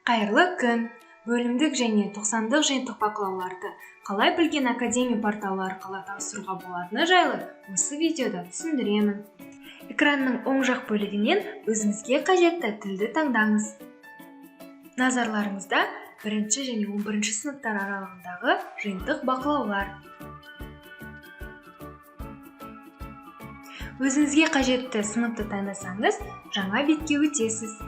Қайырлы күн! Бөлімдік және 90-дық жиынтық бақылауларды қалай Білген Академи порталы арқылы тапсыруға болатыны жайлы осы видеода түсіндіремін. Экранның оң жақ бөлігінен өзіңізге қажетті тілді таңдаңыз. Назарларыңызда бірінші және 11 сыныптар аралығындағы жиынтық бақылаулар. Өзіңізге қажетті сыныпты таңдасаңыз, жаңа бетке өтесіз.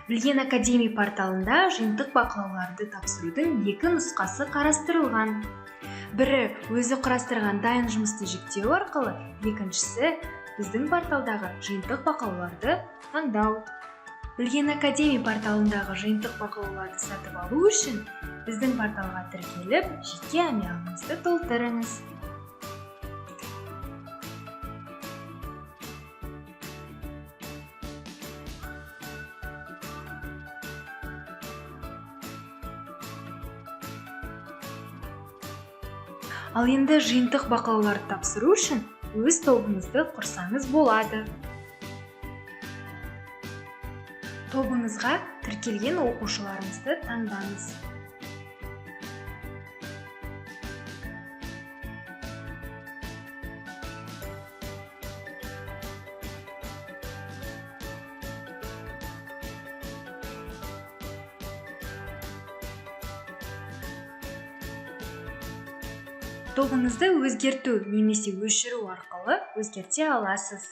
Білген Академи порталында жиынтық бақылауларды тапсырудың екі нұсқасы қарастырылған. Бірі өзі құрастырған дайын жұмысты жүктеу арқылы, екіншісі біздің порталдағы жиынтық бақылауларды таңдау. Білген Академи порталындағы жиынтық бақылауларды сатып алу үшін біздің порталға тіркеліп, жеке әмияныңызды толтырыңыз. Ал енді жиынтық бақылауларды тапсыру үшін өз тобыңызды құрсаңыз болады. Тобыңызға тіркелген оқушыларыңызды таңдаңыз. Тобыңызды өзгерту немесе өшіру арқылы өзгерте аласыз.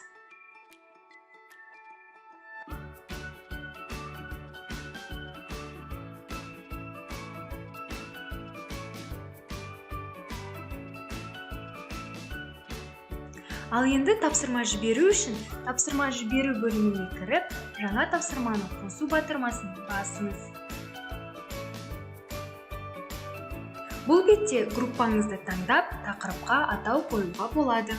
Ал енді тапсырма жіберу үшін тапсырма жіберу бөліміне кіріп, жаңа тапсырманы қосу батырмасын басыңыз. Бұл бетте группаңызды таңдап, тақырыпқа атау қоюға болады.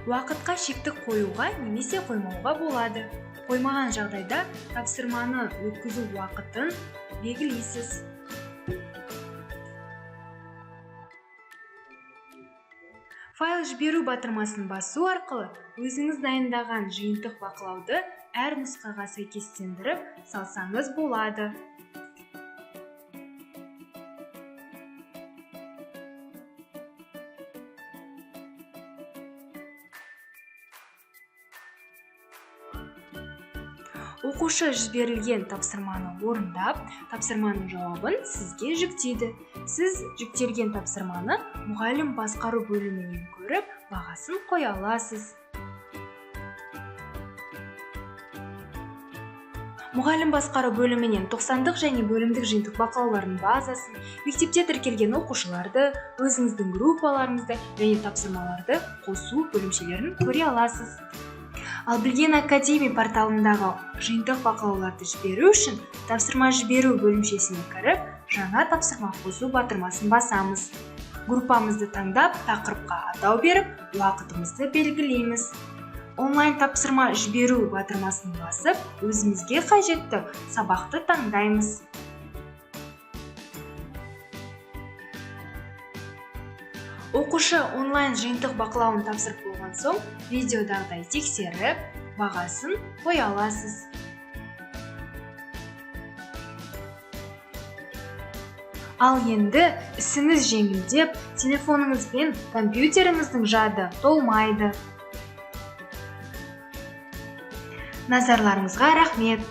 Уақытқа шекті қоюға немесе қоймауға болады. Қоймаған жағдайда тапсырманы өткізу уақытын белгілейсіз. Файл жіберу батырмасын басу арқылы өзіңіз дайындаған жиынтық бақылауды әр нұсқаға сәйкестендіріп салсаңыз болады. Оқушы жіберілген тапсырманы орындап, тапсырманың жауабын сізге жүктейді. Сіз жүктелген тапсырманы мұғалім басқару бөлімінен көріп, бағасын қоя аласыз. Мұғалім басқару бөлімінен 90-дық және бөлімдік жиынтық бақылаулардың базасын, мектепте тіркелген оқушыларды, өзіңіздің группаларыңызды және тапсырмаларды қосу бөлімшелерін көре аласыз. Ал Білген Академи порталындағы жиынтық бақылауларды жіберу үшін тапсырма жіберу бөлімшесіне кіріп, жаңа тапсырма қосу батырмасын басамыз. Группамызды таңдап, тақырыпқа атау беріп, уақытымызды белгілейміз. Онлайн тапсырма жіберу батырмасын басып, өзімізге қажетті сабақты таңдаймыз. Оқушы онлайн жиынтық бақылауын тапсырып болған соң, видеодағыдай тексеріп, бағасын қоя аласыз. Ал енді ісіңіз жеңілдеп, телефоныңыз бен компьютеріңіздің жады толмайды. Назарларыңызға рахмет.